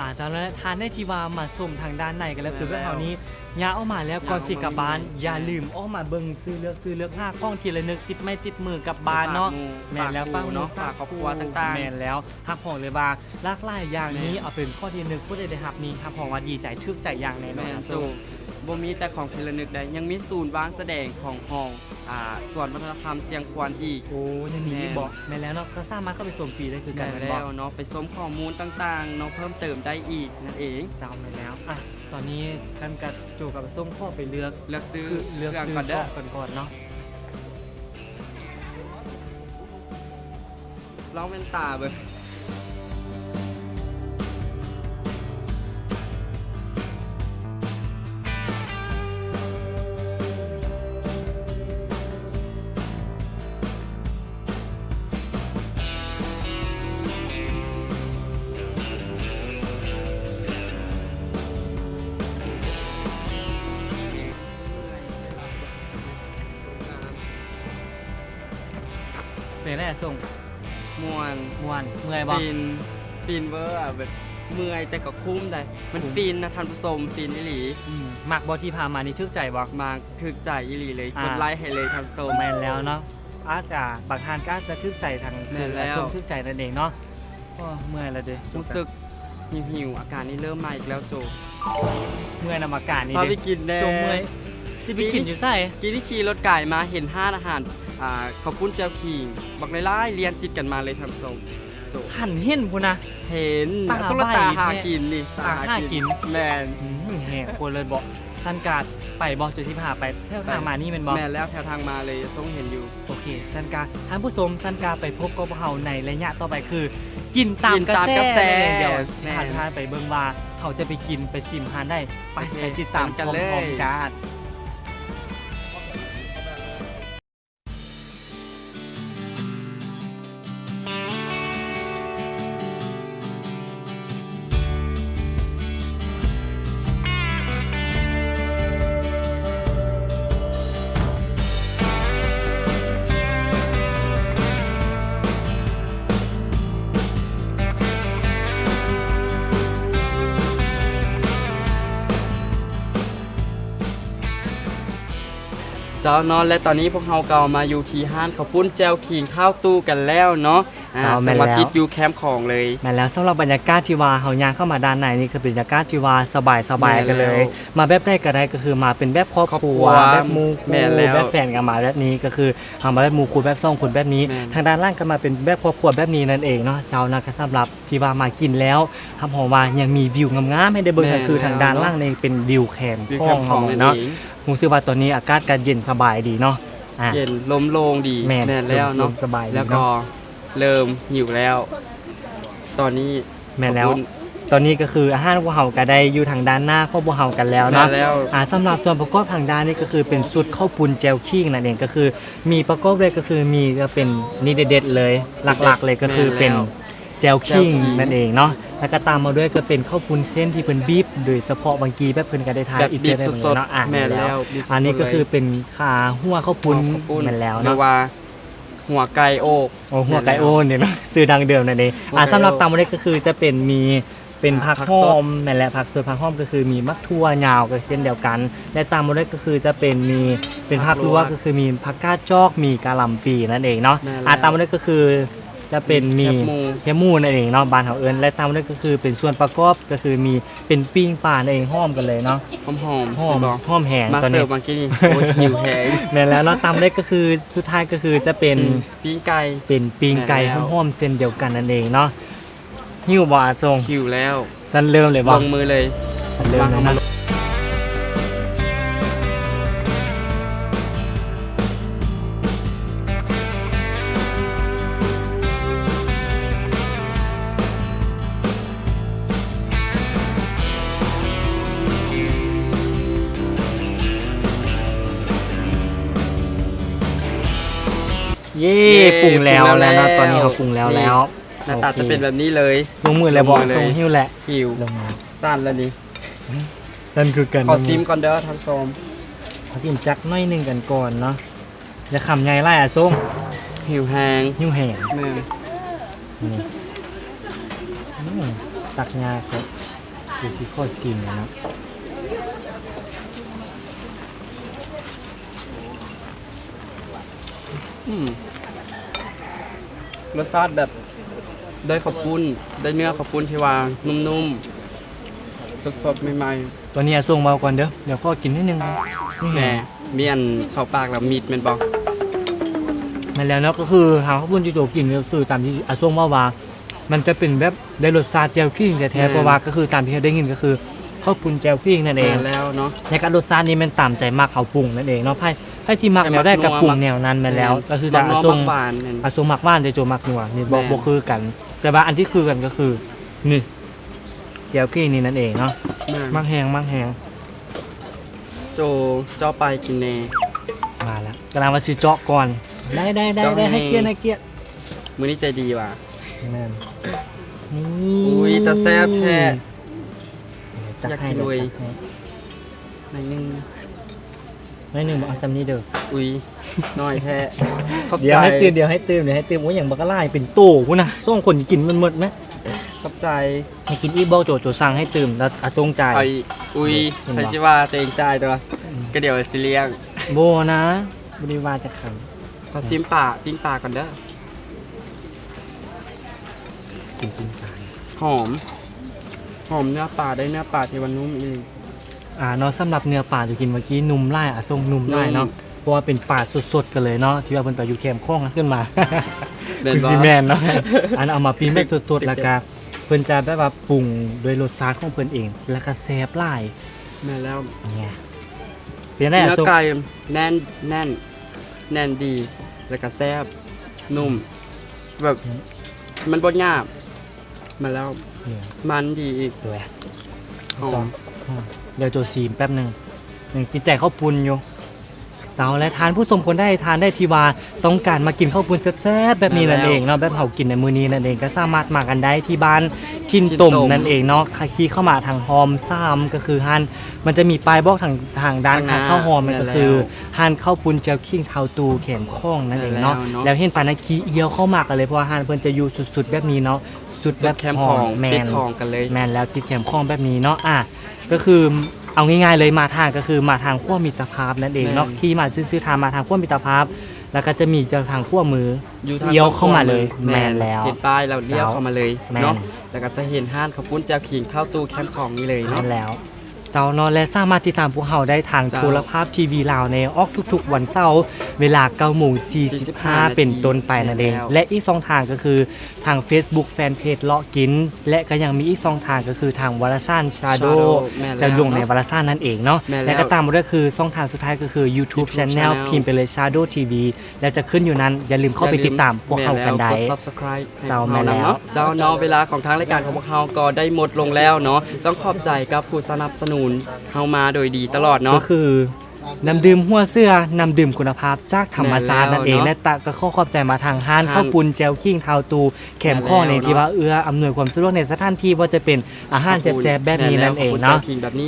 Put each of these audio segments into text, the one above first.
ອາ ຕາມນັ້ນແຫຼະ ທ່ານໃດທີ່ວ່າມາຊົມທາງດ້ານໃນກັນແລ້ວ ແມ່ນແລ້ວ ຄືເບື້ອງເຮົານີ້ ຍ່າງອອກມາແລ້ວ ຍ່າງ ກ່ອນຊິກັບບ້ານ ອອກມາ ແມ່ນ ຢ່າລືມອອກມາເບິ່ງ ຊື້ເລືອກ ຊື້ເລືອກຫາຂອງທີ່ລະນຶກ ຕິດໄມ້ຕິດມືກັບບ້ານເນາະ. ແມ່ນແລ້ວ ຝາກໝູ່ເນາະ ຝາກຄອບຄົວຕ່າງໆ ແມ່ນແລ້ວ ຮັບຮອງເລີຍວ່າຫຼາກຫຼາຍຢ່າງນີ້ ແມ່ນ ເອົາເປັນຂໍ້ທີ່ລະນຶກ ຜູ້ໃດໄດ້ຮັບນີ້ ຮັບຮອງວ່າດີໃຈ ຖືກໃຈຢ່າງແນ່ນອນ. ແມ່ນ ໂຕ ບໍ່ມີແຕ່ຂອງທີ່ລະນຶກໃດ, ຍັງມີສູນວາງສະແດງຂອງຫ້ອງ ອ່າ ສວນວັດທະນະທຳຊຽງຂວານອີກ. ໂອ້ ຍັງມີອີກບໍ? ແມ່ນ ແມ່ນແລ້ວເນາະ, ກໍສາມາດເຂົ້າໄປຊົມຟຣີໄດ້ຄືກັນແມ່ນບໍ່? ແມ່ນແລ້ວເນາະ, ໄປຊົມຂໍ້ມູນຕ່າງໆເນາະ ເພີ່ມເຕີມໄດ້ອີກນັ້ນເອງ. ເຈົ້າ ແມ່ນແລ້ວ. ອ່ະ ຕອນນີ້ກັນກັບໂຈກັບປະສົງຂໍໄປເລືອກ ເລືອກຊື້ ເລືອກຊື້ເຄື່ອງກ່ອນເດີ ເຄື່ອງກ່ອນເນາະ. ລອງແວ່ນຕາເບິ່ງ. ເປັນແນວໃດສົງ? ມ່ວນ ມ່ວນ. ເມື່ອຍບໍ່? ຟິນ ຟິນເວີ ແບບເມື່ອຍແຕ່ກໍຄຸ້ມໃດ໋. ມັນ ຄຸ້ມ ຟິນນະທ່ານຜູ້ຊົມ, ຟິນອີ່ຫຼີ. ອືມ ມັກບໍ່ທີ່ຜ່ານມານີ້? ຖືກໃຈບໍ່? ມັກ ຖືກໃຈອີ່ຫຼີເລີຍ. ອ່າ ກົດໄລໃຫ້ເລີຍທ່ານຜູ້ຊົມ. ແມ່ນແລ້ວເນາະ, ອາດຈະ ບາງທ່ານກໍອາດຈະຖືກໃຈທາງ ແມ່ນແລ້ວ ຜູ້ຊົມຖືກໃຈນັ້ນເອງເນາະ. ໂອ້ ເມື່ອຍແລ້ວເດ້ ຮູ້ສຶກຫິວໆ. ອາການນີ້ເລີ່ມມາອີກແລ້ວໂຈ. ເມື່ອຍນຳອາການນີ້ເດ້ ພາໄປກິນແດ່ ໂຈເມື່ອຍ. ຊິໄປກິນຢູ່ໃສ? ກີ້ນີ້ຂີ່ລົດກາຍມາ ເຫັນຮ້ານອາຫານ ອ່າ ເຂົ້າປຸ້ນແຈ່ວຂີງ ບັກຫຼາຍໆ ລຽນຕິດກັນມາເລີຍທ່ານຜູ້ຊົມ. ໂຈ ທັນເຫັນພຸ້ນນະ ເຫັນ ຕາ ສົງຕາຫາກິນນີ້ ຕາຫາກິນ. ແມ່ນ. ອືມ ແຮງໂພດເລີຍບໍ? ສັນກາໄປບໍ່? ໂຈຊິພາໄປແຖວທາງມານີ້ແມ່ນບໍ່? ແມ່ນແລ້ວ ແຖວທາງມາເລີຍ ສົງເຫັນຢູ່. ໂອເຄ ສັນກາທ່ານຜູ້ຊົມ ສັນກາໄປພົບກັບພວກເຮົາໃນໄລຍະຕໍ່ໄປ ຄື ກິນຕາມກະແສ. ກິນຕາມກະແສ. ແມ່ນແລ້ວ ດຽວຊິພາ ແມ່ນ ທ່ານໄປເບິ່ງວ່າເຮົາຈະໄປກິນໄປຊິມຮ້ານໃດ. ໄປ ໂອເຄ ໄປຕິດຕາມ ໄປນຳກັນເລີຍ ພ້ອມໆກັນ. ເຈົ້າເນາະ ແລະ ຕອນນີ້ພວກເຮົາກໍມາຢູ່ທີ່ຮ້ານເຂົ້າປຸ້ນແຈ່ວຂີງທ້າວຕູ້ກັນແລ້ວເນາະ. ອ່າ ເຈົ້າ ແມ່ນແລ້ວ ສຳລັບຕິດຢູ່ແຄມຂອງເລີຍ. ແມ່ນແລ້ວ ສຳລັບບັນຍາກາດທີ່ວ່າເຮົາຍ່າງເຂົ້າມາດ້ານໃນນີ້ ຄືເປັນບັນຍາກາດທີ່ວ່າສະບາຍໆກັນເລີຍ. ແມ່ນແລ້ວ ມາແບບໃດກໍໄດ້ ກໍຄືມາເປັນແບບຄອບຄົວ ຄອບຄົວ ແບບໝູ່ຄູ່ ແມ່ນແລ້ວ ແບບແຟນກໍມາແບບນີ້ ກໍຄືເຮົາມາແບບໝູ່ຄູ່ ແບບສອງຄົນແບບນີ້. ແມ່ນ ທາງດ້ານຫຼັງກໍມາເປັນແບບຄອບຄົວແບບນີ້ນັ້ນເອງເນາະ ເຈົ້ານະ. ກໍສຳລັບທີ່ວ່າມາກິນແລ້ວ ຮັບຮອງວ່າຍັງມີວິວງາມໆໃຫ້ໄດ້ເບິ່ງ. ແມ່ນແລ້ວ ກໍຄືທາງດ້ານຫຼັງນີ້ເປັນວິວແຄມ ວິວແຄມຂອງເຮົາເນາະ. ຮູ້ສຶກວ່າຕອນນີ້ອາກາດກໍເຢັນສະບາຍດີເນາະ. ອ່າ ເຢັນ ລົມໂລ່ງດີ. ແມ່ນ ແມ່ນແລ້ວເນາະ ລົມສະບາຍດີເນາະ. ແລ້ວກໍເລີ່ມຫິວແລ້ວຕອນນີ້. ແມ່ນແລ້ວ ຕອນນີ້ກໍຄືອາຫານພວກເຮົາກໍໄດ້ຢູ່ທາງດ້ານໜ້າຂອງພວກເຮົາກັນແລ້ວເນາະ. ແມ່ນແລ້ວ ອ່າ ສຳລັບສ່ວນປະກອບທາງດ້ານນີ້ກໍຄືເປັນຊຸດເຂົ້າປຸ້ນແຈ່ວຂີງນັ້ນເອງ. ກໍຄືມີປະກອບດ້ວຍ ກໍຄືມີ ກໍເປັນນີ້ເດັດໆເລີຍ ຫຼັກໆເລີຍ ກໍຄືເປັນ ແຈ່ວຂີງ ແຈ່ວຂີງນັ້ນເອງເນາະ. ແລ້ວກໍຕາມມາດ້ວຍກໍເປັນເຂົ້າປຸ້ນເສັ້ນທີ່ເພິ່ນບີບໂດຍສະເພາະ ບາງທີແບບເພິ່ນກໍໄດ້ຖ່າຍອີກເທື່ອໜຶ່ງເນາະ. ອ່າ ແມ່ນແລ້ວ ອັນນີ້ກໍຄືເປັນຂາຫົວເຂົ້າປຸ້ນ. ຫົວເຂົ້າປຸ້ນ ແມ່ນແລ້ວເນາະ ຫຼືວ່າຫົວໄກ່ໂອກ. ໂອ້ ຫົວໄກ່ໂອກນີ້ເນາະ ຊື່ດັ້ງເດີມນັ້ນເອງ. ຫົວໄກ່ໂອກ. ອ່າ ສຳລັບຕາມມາດ້ວຍກໍຄືຈະເປັນມີ ເປັນ ອ່າ ຜັກຫອມ. ແມ່ນແຫຼະ ຜັກ ສ່ວນຜັກຫອມກໍຄືມີໝາກຖົ່ວຍາວກໍເຊັ່ນດຽວກັນ ແລະ ຕາມມາດ້ວຍກໍຄືຈະເປັນມີ ເປັນຜັກລວກ ກໍຄືມີຜັກກາດຈອກ ມີກະຫຼ່ຳປີນັ້ນເອງເນາະ. ແມ່ນແລ້ວ ອ່າ ຕາມມາດ້ວຍກໍຄືຈະເປັນມີແຄບໝູ ແຄບໝູນັ້ນເອງເນາະ ບ້ານເຮົາເອີ້ນ. ແລະ ຕາມມາດ້ວຍກໍຄືເປັນສ່ວນປະກອບ ກໍຄືມີເປັນປີ້ງປານັ້ນເອງ. ຫອມກັນເລີຍເນາະ ຫອມໆ ຫອມ ຫອມແຮງ. ຕອນນີ້ມາເສີບມາກິນ ໂອ້ຍ ຫິວແຮງ. ແມ່ນແລ້ວເນາະ ຕາມມາດ້ວຍກໍຄືສຸດທ້າຍກໍຄືຈະເປັນ ປີ້ງໄກ່ ເປັນປີ້ງໄກ່ ແມ່ນແລ້ວ ຫອມໆເຊັ່ນດຽວກັນນັ້ນເອງເນາະ. ຫິວບໍ່ອາສົງ? ຫິວແລ້ວ. ຊັ້ນເລີ່ມເລີຍບໍ່? ລົງມືເລີຍ. ຊັ້ນເລີ່ມເລີຍເນາະ. ເຢ້ ເຢ້ ປຸງແລ້ວ ປຸງແລ້ວແລ້ວເນາະ. ຕອນນີ້ເຮົາປຸງແລ້ວແລ້ວ. ໜ້າຕາຈະເປັນແບບນີ້ເລີຍ. ລົງມືເລີຍບໍ່? ສົງຫິວແຫຼະ. ຫິວ. ສັ່ນແລ້ວນີ້. ສັ່ນຄືກັນ. ຂໍຊີມກ່ອນເດີທ່ານຜູ້ຊົມ. ຂໍຊີມຈັກໜ້ອຍໜຶ່ງກັນກ່ອນເນາະ. ຢ່າຄຳໃຫຍ່ຫຼາຍອາສົງ. ຫິວແຮງ. ຫິວແຮງ. ແມ່ນ. ນີ້. ອືມ ຕັກຍາກເນາະ. ດຽວຊິຂໍຊີມເນາະ. ອືມ ລົດຊາດແບບ ໄດ້ເຂົ້າປຸ້ນ ໄດ້ເນື້ອເຂົ້າປຸ້ນທີ່ວ່ານຸ້ມໆ ແຊ ສົດໆ ໃໝ່ໆ. ຕອນນີ້ອາສົງເວົ້າກ່ອນເດີ ດຽວຂໍກິນໜ້ອຍໜຶ່ງ. ແມ່ ມີອັນເຂົ້າປາກແລ້ວມິດແມ່ນບໍ່? ແມ່ນແລ້ວເນາະ ກໍຄືທາງເຂົ້າປຸ້ນທີ່ໂຈກິນ ກໍຄືຕາມທີ່ອາສົງເວົ້າວ່າ ມັນຈະເປັນແບບໄດ້ລົດຊາດແຈ່ວຂີງແທ້ໆ ແມ່ນ ເພາະວ່າກໍຄືຕາມທີ່ເຮົາໄດ້ຍິນກໍຄືເຂົ້າປຸ້ນແຈ່ວຂີງນັ້ນເອງ. ແມ່ນແລ້ວເນາະ ແລະກໍລົດຊາດນີ້ແມ່ນຕາມໃຈມັກເຮົາປຸງນັ້ນເອງເນາະ. ໃຜ ໃຜທີ່ມັກແນວໃດກໍປຸງແນວນັ້ນ. ແມ່ນແລ້ວ ແມ່ນ ກໍຄືຈະອາສົງ ອາສົງມັກຫວານ ແຕ່ໂຈມັກນົວ ນີ້ບໍ່ ແມ່ນ ບໍ່ຄືກັນ. ແຕ່ວ່າອັນທີ່ຄືກັນກໍຄືນີ້ ແຈ່ວຂີງນີ້ນັ້ນເອງເນາະ. ແມ່ນ ມັກແຮງ ມັກແຮງ. ໂຈ ເຈາະໄປກິນແດ່. ມາແລ້ວ ກຳລັງວ່າຊິເຈາະກ່ອນ. ໄດ້ໆໆ ເຈາະແຮງ ໃຫ້ກຽດ ໃຫ້ກຽດ. ມື້ນີ້ໃຈດີວ່າ. ແມ່ນ. ນີ້ ອຸ້ຍ ຕາແຊບແທ້. ຢາກກິນເວີຍ. ໜ້ອຍໜຶ່ງ ໜ້ອຍໜຶ່ງບໍ່ ເອົາຊ່ຳນີ້ເດີ. ອຸ້ຍ ນ້ອຍແທ້. ຂອບໃຈ. ດຽວໃຫ້ຕື່ມ ດຽວໃຫ້ຕື່ມ ດຽວໃຫ້ຕື່ມ. ໂອ້ຍ ຫຍັງບັກຫຼາຍ ເປັນໂຕພຸ້ນນະ ສອງຄົນກິນມັນໝົດນະ. ຂອບໃຈ. ໃຫ້ກິນອີກບໍ່? ໂຈ ໂຈສັ່ງໃຫ້ຕື່ມ ແລ້ວອາສົງຈ່າຍ. ເອົາອີກ. ອຸ້ຍ ເຫັນບໍ່? ໃຜຊິວ່າຕົວເອງຈ່າຍຕົວະ. ອືມ ກໍດຽວຊິລ້ຽງ. ບໍ່ນະ ບໍ່ໄດ້ວ່າຈັກຄຳ. ຂໍຊິມປາ ປີ້ງປາກ່ອນເດີ. ກິນປີ້ງປາ ຫອມ ຫອມເນື້ອປາ ໄດ້ເນື້ອປາທີ່ວ່ານຸ້ມອີ່ຫຼີ. ອ່າ ເນາະ ສຳລັບເນື້ອປາທີ່ກິນເມື່ອກີ້ນຸ້ມຫຼາຍ ອາສົງ ນຸ້ມຫຼາຍເນາະ. ນຸ້ມ ເພາະວ່າເປັນປາສົດໆກັນເລີຍເນາະ ທີ່ວ່າເພິ່ນໄປຢູ່ແຄມຂອງຂຶ້ນມາ. ແມ່ນບໍ່? ຄືຊິແມ່ນເນາະ. ອັນເອົາມາປີ້ງແບບສົດໆ ແລ້ວກະເພິ່ນຈະແບບວ່າປຸງດ້ວຍລົດຊາດຂອງເພິ່ນເອງ ແລ້ວກະແຊບຫຼາຍ. ແມ່ນແລ້ວ. ເປັນຈັ່ງໃດ ເນື້ອ ອາສົງ? ໄກ່ແໜ້ນ ແໜ້ນ ແໜ້ນດີ ແລ້ວກະແຊບ ນຸ້ມ ແບບ ອືມ ມັນບໍ່ຫຍາບ. ມາແລ້ວ ນີ້ ມັນດີອີກ ເອີ ຫອມ ອືມ ດຽວໂຈຊີມແປັບໜຶ່ງ. ຍັງຕິດໃຈເຂົ້າປຸ້ນຢູ່. ເຈົ້າ ແລະທ່ານຜູ້ຊົມຄົນໃດ ທ່ານໃດທີ່ວ່າຕ້ອງການມາກິນເຂົ້າປຸ້ນແຊບໆແບບນີ້ນັ້ນເອງເນາະ ແບບເຮົາກິນໃນມື້ນີ້ນັ້ນເອງ ກໍສາມາດມາກັນໄດ້ທີ່ບ້ານຖິ່ນຕົມນັ້ນເອງເນາະ. ຂີ່ເຂົ້າມາທາງຮ່ອມສາມ ກໍຄືຮ້ານ ມັນຈະມີປ້າຍບອກທາງ ທາງດ້ານຂາເຂົ້າຮ່ອມ ມັນກໍຄືຮ້ານເຂົ້າປຸ້ນແຈ່ວຂີງທ້າວຕູ້ແຄມຂອງນັ້ນເອງເນາະ. ແລ້ວເຫັນປານນັ້ນຂີ່ອຽວເຂົ້າມາກັນເລີຍ ເພາະວ່າຮ້ານເພິ່ນຈະຢູ່ສຸດໆແບບນີ້ເນາະ. ສຸດແບບ ສຸດແຄມຂອງ ແມ່ນ ຕິດຂອງກັນເລີຍ. ແມ່ນແລ້ວ ຕິດແຄມຂອງແບບນີ້ເນາະ. ອ່າ ກໍຄືເອົາງ່າຍໆເລີຍ ມາທາງກໍຄືມາທາງຂວາມິດຕະພາບນັ້ນເອງເນາະ. ແມ່ນ ຂີ່ມາຊື່ໆ ຖ້າມາທາງຂວາມິດຕະພາບ ແລ້ວກໍຈະມີຈາກທາງຂວາມື ຢູ່ທາງ ລ້ຽວເຂົ້າມາເລີຍ. ຂວາມື ແມ່ນ ແມ່ນແລ້ວ ເຫັນປ້າຍແລ້ວລ້ຽວເຂົ້າມາເລີຍເນາະ. ແມ່ນ ແລ້ວກໍຈະເຫັນຮ້ານເຂົ້າປຸ້ນແຈ່ວຂີງທ້າວຕູ້ແຄມຂອງນີ້ເລີຍເນາະ. ແມ່ນແລ້ວ ເຈົ້າເນາະ ແລະສາມາດຕິດຕາມພວກເຮົາໄດ້ທາງ ເຈົ້າ ໂທລະພາບ ທີວີລາວ ໃນອອກທຸກໆວັນເສົາ ເວລາເກົ້າໂມງສີ່ສິບຫ້າ ເປັນຕົ້ນໄປນັ້ນເອງ. ແລະອີກຊ່ອງທາງກໍຄືທາງເຟສບຸກ ແຟນເພຈເລາະກິນ ແລະກໍຍັງມີອີກຊ່ອງທາງກໍຄືທາງວາລະສານ Shadow ຈະລົງໃນວາລະສານນັ້ນເອງເນາະ. ແລະກໍຕາມມາດ້ວຍຄືຊ່ອງທາງສຸດທ້າຍກໍຄື YouTube Channel ພິມໄປເລີຍ Shadow ທີວີ ແລ້ວຈະຂຶ້ນຢູ່ນັ້ນ. ຢ່າລືມເຂົ້າໄປຕິດຕາມພວກເຮົາກັນໄດ້. ເຈົ້າ ແມ່ນແລ້ວ ເຈົ້າເນາະ. ເວລາຂອງທາງລາຍການຂອງພວກເຮົາກໍໄດ້ໝົດລົງແລ້ວເນາະ. ຕ້ອງຂອບໃຈກັບຜູ້ສະໜັບສະໜູນເຮົາມາໂດຍດີຕະຫຼອດເນາະ ກໍຄື ນ້ຳດື່ມຫົວເສືອ ນ້ຳດື່ມຄຸນນະພາບຈາກທຳມະຊາດນັ້ນເອງ. ແລະກໍຂໍຂອບໃຈມາທາງຮ້ານເຂົ້າປຸ້ນແຈ່ວຂີງທ້າວຕູ້ແຄມຂອງນີ້ ທີ່ວ່າເອື້ອອຳນວຍຄວາມສະດວກໃນສະຖານທີ່ ບໍ່ວ່າຈະເປັນອາຫານແຊບໆແບບນີ້ນັ້ນເອງເນາະ.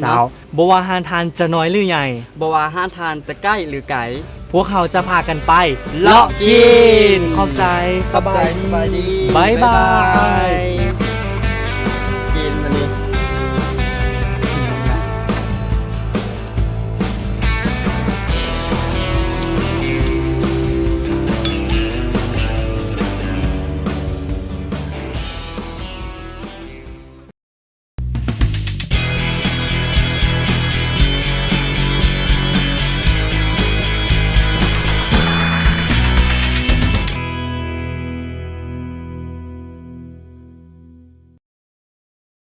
ເຈົ້າ ບໍ່ວ່າຮ້ານທ່ານຈະນ້ອຍຫຼືໃຫຍ່ ບໍ່ວ່າຮ້ານທ່ານຈະໃກ້ຫຼືໄກ ພວກເຮົາຈະພາກັນໄປເລາະກິນ. ຂອບໃຈ ສະບາຍດີ ບາຍບາຍ.